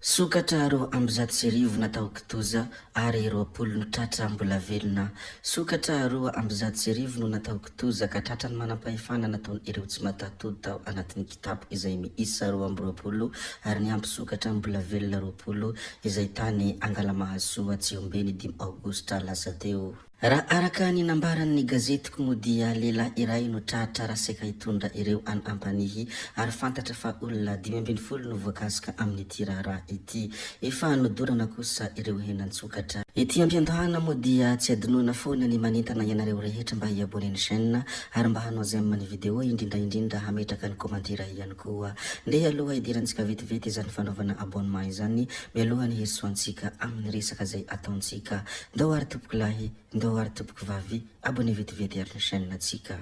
Sokatra 1102 natao kitoza ary 20 no tratra mbola velona. Sokatra 1102 no natao kitoza ka tratran'ny manampahefana nataon'ireo tsy mataho-tody tao anatin'ny kitapo izay miisa 22 ary niampy sokatra mbola velona 20 izay tany Angalamahasoa Tsihombe ny dimy aogositra lasa teo. Raha araka ny nambaran'ny gazetiko moa dia lehilahy iray no tratra raha saika hitondra ireo any Ampanihy ary fantatra fa olona 15 no voakasika amin'ity raharaha ity. Efa nodorana kosa ireo henan-tsokatra. Ety am-piandohana moa dia tsy adinoina foana ny manentana ianareo rehetra mba hi-abonner ny chaîne ary mba hanao j'aime ny vidéo indrindra indrindra hametraka ny commentaire ihany koa. Ndeha aloha hidirantsika vetivety izany fanaovana abonnement izany mialoha ny hirosoantsika amin'ny resaka izay ataontsika. Ndao ary tompoko lahy, ndao ary tompoko vavy, abonné vetivety ary ny chaîne tsika.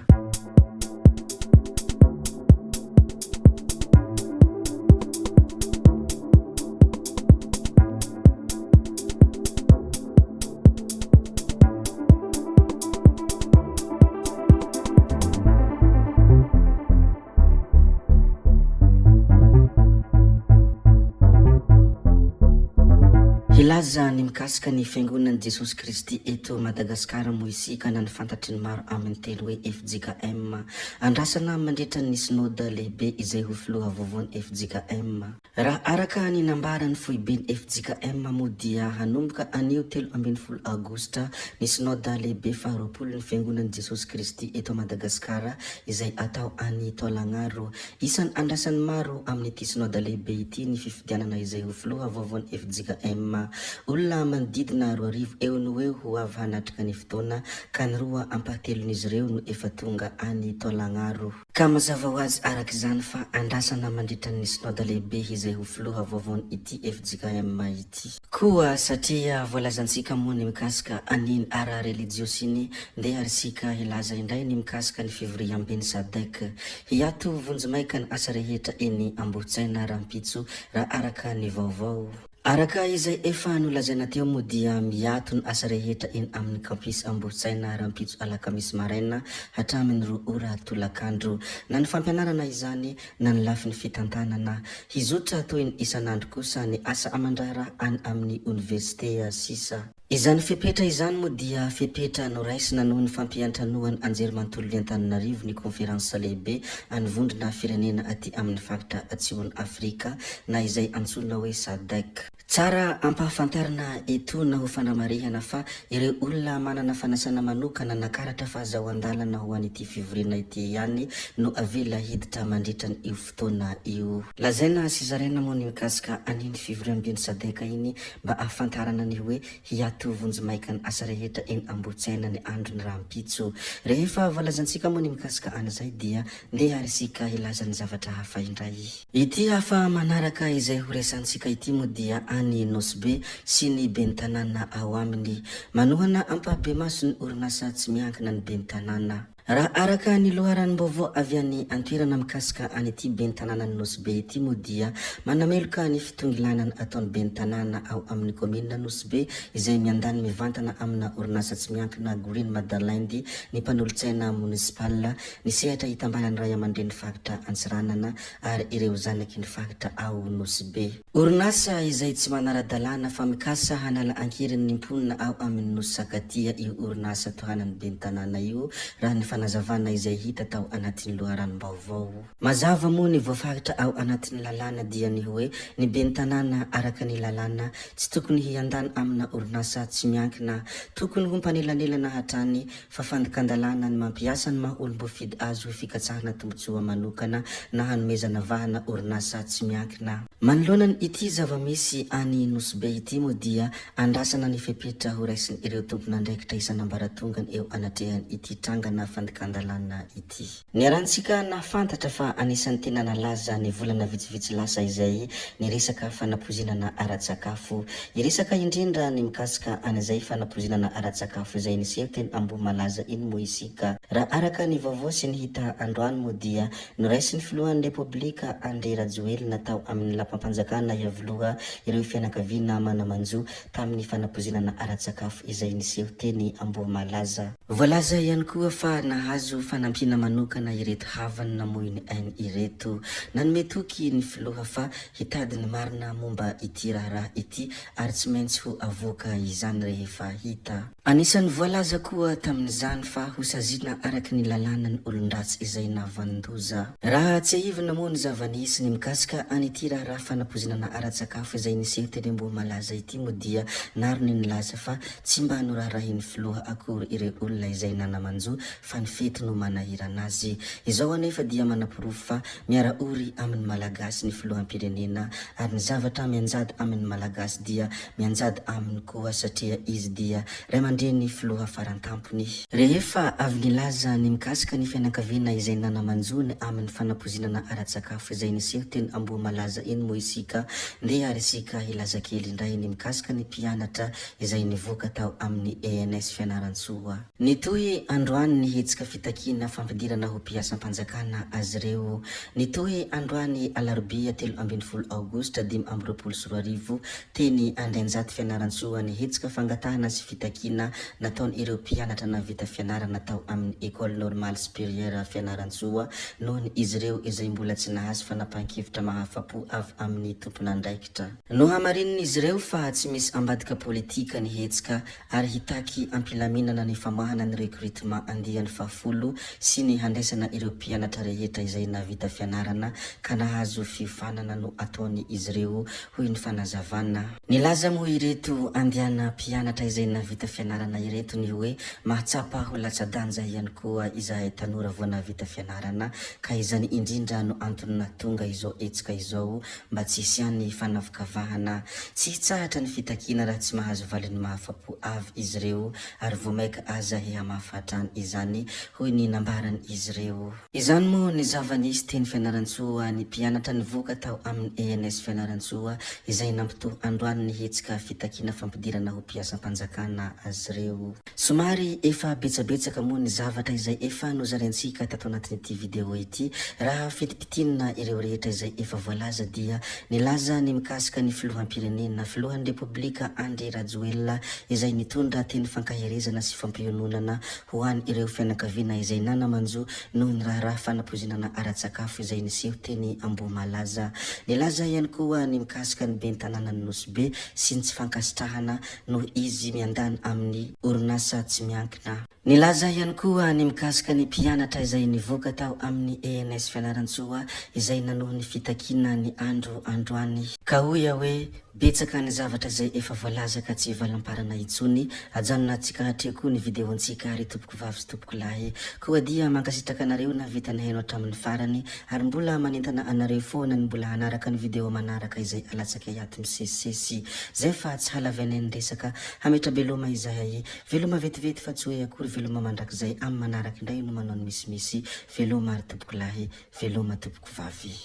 Hilaza ny mikasika ny Fiangonan'i Jesosy Kristy eto Madagasikara moa isika na ny fantatry ny maro amin'ny teny hoe fjkm. Andrasana mandritra ny Synoda lehibe izay ho filoha vaovaon'ny fjkm. Raha araka ny nambaran'ny foiben'ny fjkm moa dia hanomboka anio 13 aogositra ny Synoda lehibe faharoapolo ny Fiangonan'i Jesosy Kristy eto Madagasikara izay atao any Taolagnaro. Isan'ny andrasan'ny maro amin'ity Synoda lehibe ity ny fifidianana izay ho filoha vaovaon'ny fjkm. Olona manodidina 2000 eo no eo ho avy hanatrika ny fotoana ka ny roa ampahatelon'izy ireo no efa tonga any Taolagnaro. Ka mazava ho azy araka izany fa andrasana mandritra ny Synoda lehibe izay ho filoha vaovaon ity fjkm ity. Koa satria voalazantsika moa ny mikasika an'iny ara-relijiosy iny, ndeha ary isika hilaza indray ny mikasika ny fivoriamben'ny Sadec. Hiato vonjimaika ny asa rehetra eny Ambohitsaina rahampitso raha araka ny vaovao. Araka izay efa nolazaina teo moa dia miato ny asa rehetra eny amin'ny Campus Ambohitsaina rahampitso alakamisy maraina hatramin'ny roa ora tolakandro. Na ny fampianarana izany na ny lafiny fitantanana. Hizotra toy ny isan'andro kosa ny asa aman-draharaha any amin'ny oniversite sisa. Izany fepetra izany moa dia fepetra noraisina noho ny fampiantranoan'ny Anjerimanontolon'i Antananarivo ny konferansa lehibe an'ny vondrona firenena aty amin'ny faritra atsimon'i Afrika na izay antsoina hoe Sadec. Tsara ampahafantarina etoana ho fanamarihana fa ireo olona manana fanasana manokana na karatra fahazahoan-dalana ho an'ity fivoriana ity ihany no avela hiditra mandritra io fotoana io. Lazaina sy zaraina moa ny mikasika an'iny fivoriamben'ny Sadec iny mba ahafantarana ny hoe hiato vonjimaika ny asa rehetra eny Ambohitsaina ny andron'ny rahampitso. Rehefa voalazantsika moa ny mikasika an'izay dia ndeha ary isika hilaza ny zavatra hafa indray. Ity hafa manaraka izay ho resantsika ity moa dia any Nosy Be sy ny ben'ny tanàna ao aminy. Manohana ampahibemaso ny orinasa tsy miankina ny ben'ny tanàna. Raha araka ny loharanom-baovao avy any an-toerana mikasika an'ity ben'ny tanànan'i Nosy Be ity moa dia manameloka ny fitongilanana ataon'ny ben'ny tanàna ao amin'ny kaominina Nosy Be izay miandany mivantana amina orinasa tsy miankina Green Madaland ny mpanolotsaina monisipal, ny sehatra itambaran'ny ray aman-dreny faritra Antsiranana ary ireo zanaky ny faritra ao Nosy Be. Orinasa izay tsy manara-dalàna fa mikasa hanala ankeriny ny mponina ao amin'ny Nosy Sakatia io orinasa tohanan'ny ben'ny tanàna io, raha ny fanazavana izay hita tao anatin'ny loharanom-baovao. Mazava moa ny voafaritra ao anatin'ny lalàna dia ny hoe ny ben'ny tanàna araka ny lalàna tsy tokony hiandany amina orinasa tsy miankina. Tokony ho mpanelanelana hatrany fa fandikan-dalàna ny mampiasa ny maha olom-boafidy azy ho fikatsahana tombontsoa manokana na hanomezana vahana orinasa tsy miankina. Manoloana ny ity zava-misy any Nosy Be ity moa dia andrasana ny fepetra ho raisin'ireo tompon'andraikitra isan'ambaratongany eo anatrehan'ity trangana fandikan-dalàna ity. Niarahantsika nahafantatra fa anisan'ny tena nalaza ny volana vitsivitsy lasa izay ny resaka fanapoizinana ara-tsakafo. Hiresaka indrindra ny mikasika an'izay fanapoizinana ara-tsakafo izay niseho teny Ambohimalaza iny moa isika. Raha araka ny vaovao sy ny hita androany moa dia noraisin'ny filohan'ny Repoblika Andry Rajoelina tao amin'ny lapam-panjakana Iavoloha ireo fianakaviana mana-manjo tamin'ny fanapoizinana ara-tsakafo izay niseho teny Ambohimalaza. Voalaza ihany koa fa. nahazo fanampiana manokana ireto havany namoy ny ainy ireto. Nanome toky ny filoha fa hitady ny marina momba ity raharaha ity ary tsy maintsy ho avoaka izany rehefa hita. Anisan'ny voalaza koa tamin'izany fa hosaziana araka ny lalàna ny olon-dratsy izay nahavanon-doza. Raha tsiahivina moa ny zava-nisy ny mikasika an'ity raharaha fanapoizinana ara-tsakafo izay niseho teny Ambohimalaza ity moa dia naro ny nilaza fa tsy mba noraharahin'ny filoha akory ireo olona izay nana-manjo fa ny fety no manahirana azy. Izao anefa dia manaporofo fa miara-ory amin'ny Malagasy ny filoham-pirenena ary ny zavatra mianjady amin'ny Malagasy dia mianjady aminy koa satria izy dia ray aman-dreny filoha farantampony. Rehefa avy nilaza ny mikasika ny fianakaviana izay nana-manjo ny amin'ny fanapoizinana ara-tsakafo izay niseho teny Ambohimalaza iny moa isika, ndeha ary isika hilaza kely indray ny mikasika ny mpianatra izay nivoaka tao amin'ny ENS Fianarantsoa. Nitohy androany ny hetsika fitakiana fampidirana ho mpiasam-panjakana azy ireo. Nitohy androany alarobia 13 aogositra 2025 teny Andrainjato Fianarantsoa ny hetsika fangatahana sy fitakiana nataon'ireo mpianatra nahavita fianarana tao amin'ny Ecole Normale Supérieure Fianarantsoa noho ny izy ireo izay mbola tsy nahazo fanapahan-kevitra mahafa-po avy amin'ny tompon'andraikitra. Nohamarinin'izy ireo fa tsy misy ambadika politika ny hetsika ary hitaky am-pilaminana ny famahana ny recrutement andiany fahafolo sy ny handraisana ireo mpianatra rehetra izay nahavita fianarana ka nahazo fiofanana no ataony izy ireo, hoy ny fanazavana. Nilaza moa ireto andiana mpianatra izay nahavita fianarana ireto ny hoe mahatsapa ho latsa-danja ihany koa izahay tanora vao nahavita fianarana ka izany indrindra no antony nahatonga izao hetsika izao mba tsy hisian'ny fanavakavahana. Tsy hitsahatra ny fitakiana raha tsy mahazo valiny mahafa-po avy izy ireo ary vao maika aza hihamafy hatrany izany, hoy ny nambaran'izy ireo. Izany moa ny zava-nisy teny Fianarantsoa, ny mpianatra nivoaka tao amin'ny ENS Fianarantsoa izay nampitohy androany ny hetsika fitakiana fampidirana ho mpiasam-panjakana azy ireo. Somary efa betsabetsaka moa ny zavatra izay efa nozaraintsika tato anatin'ity video ity. Raha fintimpitinina ireo rehetra izay efa voalaza dia nilaza ny mikasika ny filoham-pirenena, filohan'ny Repoblika Andry Rajoelina izay nitondra teny fankaherezana sy fampiononana ho an ireo fianakaviana izay nana-manjo noho ny raharaha fanapoizinana ara-tsakafo izay niseho teny Ambohimalaza. Nilaza ihany koa ny mikasika ny ben'ny tanànan'i Nosy Be sy ny tsy fankasitrahana noho izy miandany amin'ny orinasa tsy miankina. Nilaza ihany koa ny mikasika ny mpianatra izay nivoaka tao amin'ny ENS Fianarantsoa izay nanohy ny fitakiana ny andro androany. Ka hoy aho hoe, betsaka ny zavatra izay efa voalaza ka tsy hivalamparana intsony, ajanonantsika hatreo koa ny video-ntsika ry tompokovavy sy tompokolahy. Koa dia mankasitraka anareo nahavita nihaino hatramin'ny farany ary mbola manentana anareo foana ny mbola hanaraka ny video manaraka izay alatsakay ato misesisesy. Zay fa tsy halavainay ny resaka, hametra-beloma izahay. Veloma vetivety fa tsy hoe akory veloma mandrakizay, amin'ny manaraka indray no manao ny misimisy. Veloma ary tompokolahy, veloma tompokovavy.